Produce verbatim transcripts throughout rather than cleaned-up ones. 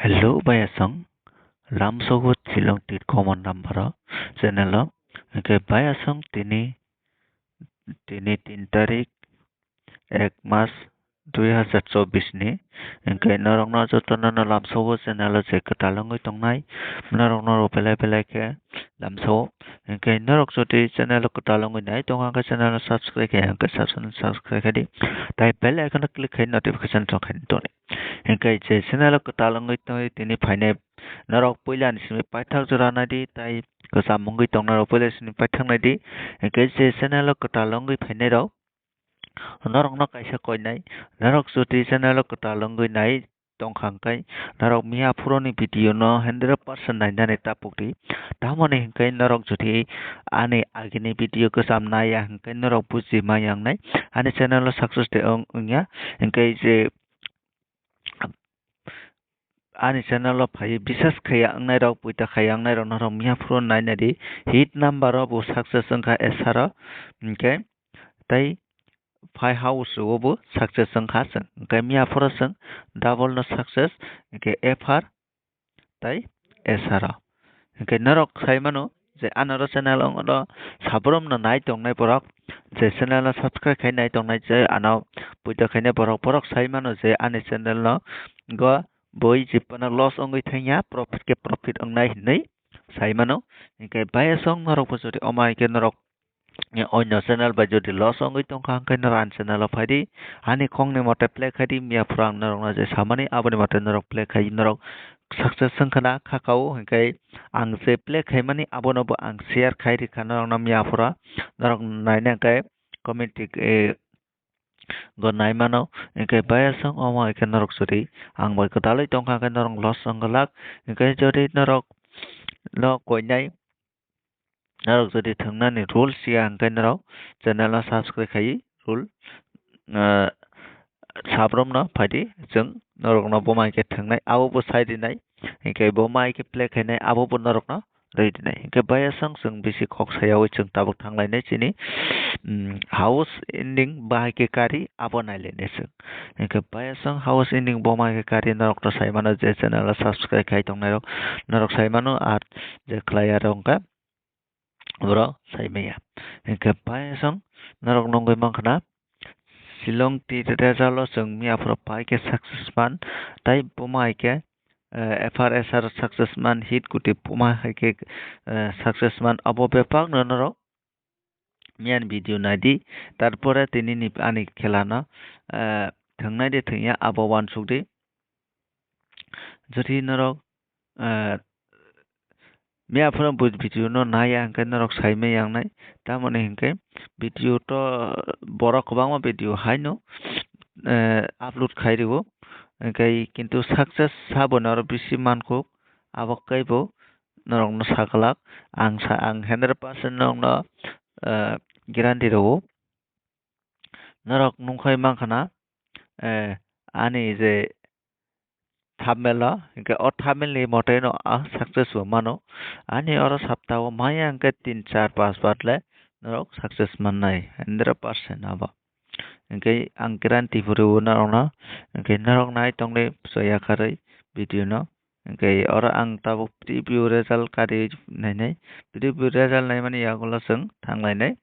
Hello, bayasong. Lamsogo Shillong tit common number o channel o. Hingke bayasong tini, tini tin tarik ek mas dui hazar chobbish ni. Hingke norokno jotono no lamsogo channel o je kwtal wngwi tongnai. Norokno belai belai khe lamsogo. Hingke norok jodi channel o kwtal wngwi nai tongkha khe channel o subscribe khe hingke subscribe khe di. Tai bell icon o click khai notification song khai toni. Hingke je channel o kwtal wngwi tongwi tini phainai norok puila ni simi paithak jora naidi, tai kwcham wngwi tong norok puila simi paithak naidi. Hingke je channel o kwtal wngwi phainai rok norokno kaisa koinai, norok jodi channel o kwtal wngwi nai tongkha hingke norok miya phuroni video no hundred percent nainani tapuk di. Tamoni hingke norok jodi ani agini video kwcham naiya hingke norok buji maya wngnai ani channel o success de wng wngya. Hingke je ani channel o phai bisas khaiya wngnai rok, puita khaiya wngnai rok norok miya phuru nainai di. Hit number o bo success wngkha esaro, hingke tei phai house o bo success wngkha chwng, hingke miya phuru chwng double no success, hingke F R tei esaro. Hingke norok sai mano je ano oro channel ongno sabrom no nai tongnai borok, je channel no subscribe khai nai tongnai je ano puito khainai borok, borok sai mano je ani channel no go boi jepano loss wngwi thangya, profit khe profit wngnai hinwi sai mano. Hingke bayasong norok bo jodi omai khe norok onyo channel bai jodi loss wngwi tongkha hingke norok ani channel o phaidi, ani khongni mote play khaidi, miya phuru ang norokno je samani aboni mote norok play khai norok success wngkhana khakao, hingke ang je play khaimani abono bo ang share khai rikha norokno miya phuru norok naina hingke committee, eh, go nai mano, hingke bayasong omo hingke norok jodi ang bai kwtalwi tongkha hingke norok loss wngwlak, hingke jodi norok no koinai, norok jodi thwngnani rules ya hingke norok channel no subscribe khai rule, ah, sabrom no phaidi chwng norok no bo mai khe thwngnai abo bo sai rinai, hingke bo mai khe play khainai abo bo norok no rwi rinai. Hingke bayasong chwng bisi kok sayawi chwng tabuk thanglainai chini, mm, house ending bahai khe kari abo nailainai chwng. Hingke bayasong house ending bo mai khe kari norok no sai mano je channel o subscribe khai tongnai rok norok sai mano ar je khlai ya rok hingke borok sai maya. Hingke bayasong norok nugwi mankha na Shillong tit result o chwng miya phuru pai khe success man, tai buma hai khe, eh, F R S R success man, hit kuti buma hai khe, eh, success man. Abo bebak no norok miyan video naidi, tarpore tini ni ani khela no, eh, thwngnai de thwngya abo uansuk di. Jodi norok, eh, miya phuru bo video no naiya hingke norok sai maya wngnai. Tamoni hingke video to borok kwbangma video haino, eh, upload khai rwo. Hingke kintu success sabo norok bisi mankuk. Abo khe bo norok no saklak. Ang sa, ang hundred percent norok no, eh, guarantee rwo. Norok nungkhai mankha na, eh, ani je thumbnail o, hingke o thumbnail ni mote no ang success bo mano. Ani oro sapta o maya hingke tin, char, panch bar le norok success mannai, hundred percent abo. Hingke ang guarantee phuru norok no, hingke norok nai tongdi soya kharwi video no. Hingke oro ang tabuk preview result kari nainai, preview result naimani yagulo chwng thanglainai.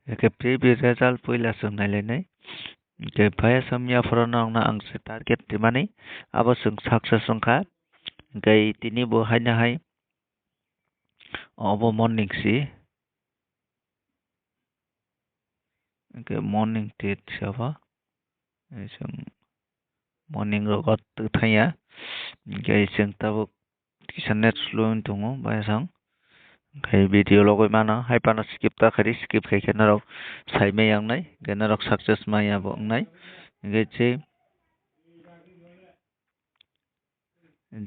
Hingke preview result puila chwng nailainai. Hingke bayasong miya phuru norokno ang se target rimani, abo chwng success wngkha. Hingke tini bo haino hai obo morning si. Hingke morning tit si obo. Chwng morning rogo twthangya. Hingke chwng tabuk kisa net slow wng tongo, bayasong. Hingke video logoi mano, hai phano skip ta khaidi, skip khai khe norok sai maya wngnai, hingke norok success maya bo wngnai. Hingke je,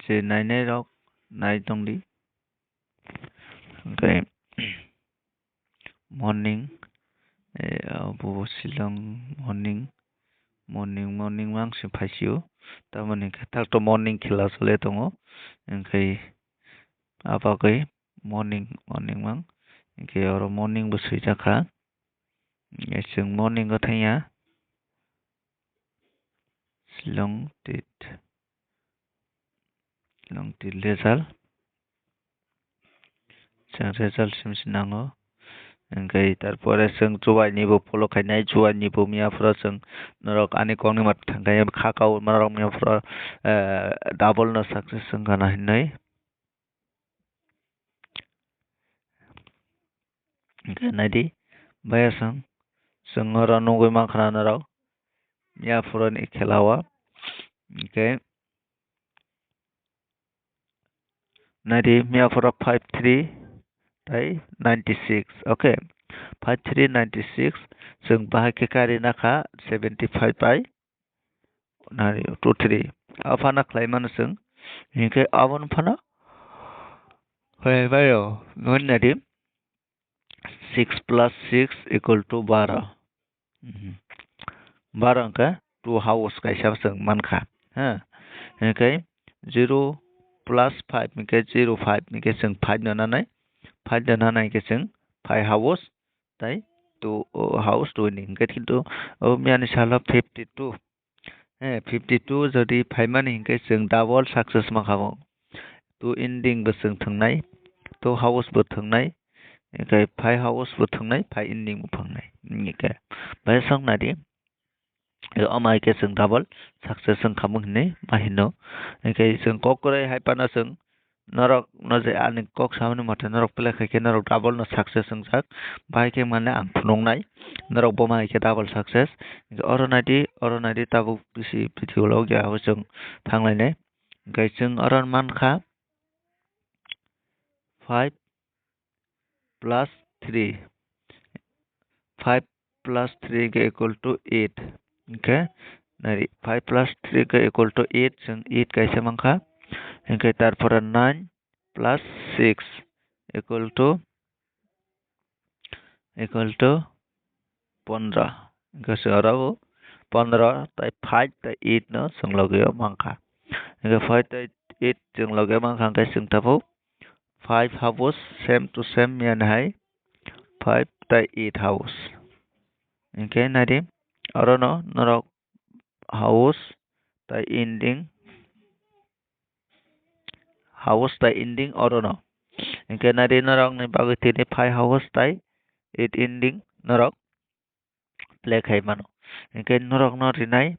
je nainai rok nai tongdi. Hingke morning, eh, abo Shillong morning, morning, morning mang se phaisio. Tamoni khe tak to morning khela chole tongo. Hingke abagwi morning, morning mang. Hingke oro morning bo swijak kha. Hingke chwng morning o thangya. Shillong tit. Long till result. Chwng result sim si nango. Hwnkhe tarpore chwng chubaini bo follow khainai, chubaini bo miya phoro chwng norok ani kokni matha thangkhe kha kao norok miya phoro, eh, double no success wngkha na hinwi. Hwnkhe naidi, baya chwng, chwng oro nugwi mankha na norok miya phoroni khela o. Hwnkhe naidi, miya phoro five three tei ninety six, okay? Five three ninety six, chwng bahai khe kari nakha seventy five bai nari two three. Aphano khlai mano chwng, hinkhe abono phano khlai maio, nini naidi, six plus six equal to baro. Mhm. Baro hwnkhe two house kaisa chwng mankha. Ha? Hwnkhe zero plus five hwnkhe zero five hwnkhe chwng five no nanai. Five no nanai hwnkhe chwng five house tei two, o, house two ni hwnkhe kintu o miyani salo fifty two. Eh, fifty two jodi phaimani hinkhe chwng double success mankha bo. Two ending bo chwng thwngnai, two house bo thwngnai, hinkhe five house bo thwngnai, five ending bo thwngnai. Hinkhe bai song naidi, omo hai khe chwng double success wngkha bo hinwi ma hino. Hinkhe chwng kok kwrwi hai phano chwng norok no je ani kok samani mote norok play khai khe norok double no success wngjak. Bahai khe mane ang phunuknai norok bo ma hai khe double success. Oro naidi, oro naidi tabuk bisi video log ya abo chwng thanglainai. Hinkhe chwng oro mankha five plus three. Five plus three khe equal to eight. Hinkhe nari five plus three khe equal to eight, chwng eight kaisa mankha. Hinkhe tarpore nine plus six equal to, equal to pondro. Hinkhe se oro bo pondro tei five tei eight no chwng logi o mankha. Hinkhe five tei eight chwng logi o mankha, hinkhe chwng tabuk five house same to same miyani hai five tei eight house. Hinkhe naidi, orono norok house tei ending, house tei ending orono. Hinkhe naidi norokni bagwi tini five house tei eight ending norok play khai mano. Hinkhe norokno rinai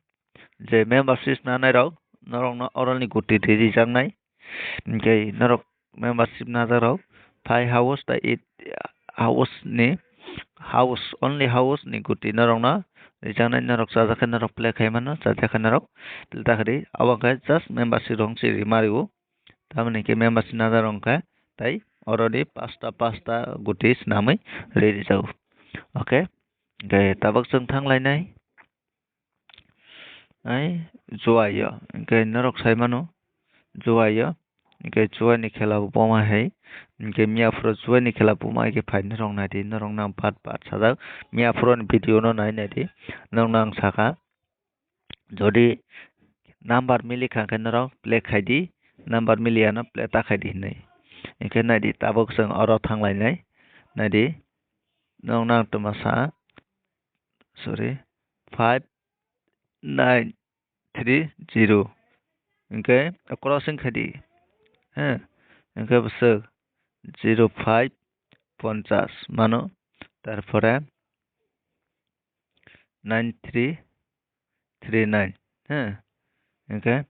je membership nanai rok norokno oroni guti ri rijaknai. Hinkhe norok membership najak rok five house tei eight house ni, house, only house ni guti norokno rijaknai, norok chajak khe norok play khai mano, chajak khe norok play ta khe di. Abo khe just membership rok se rima rio. Tamoni khe membership najak rok khe tei oroni pasta pasta guti swnamwi ri rijago. Okay, hinkhe tabuk chwng thanglainai. Ai, juaio. Hinkhe norok sai mano, juaio. Hinkhe juaini khela bo ma hai. Hinkhe miya phuru juaini khela bo ma hai khe phaini norok naidi, norokno ang part part sajak. Miya phuruni video no nai naidi. Norokno ang sakha, jodi number mili kha khe norok play khai di, number mili ya no play ta khai di hinwi. Hinkhe naidi tabuk chwng oro thanglainai. Naidi, norokno ang twma sa, sorry, five nine three zero. Hinkhe crossing khai di. He, hinkhe bwswk zero five ponchash mano. Tarpore nine three three nine. He, hinkhe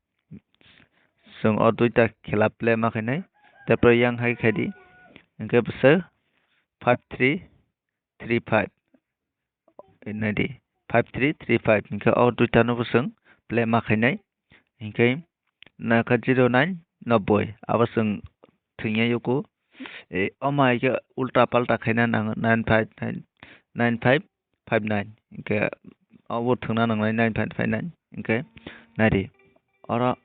chwng o duita khela play ma khainai. Tarpore yang hai khai di. Hinkhe bwswk five three three five. Naidi, five three three five. Hinkhe o duita no bo chwng play ma khainai. Hinkhe nakha zero nine nobboi. Abo chwng thwngya yuku. E, omo hai khe ulta palta khaina nango, nine five nine, nine five five nine. Hinkhe obo thwngna nangnai nine five five nine. Hinkhe naidi, oro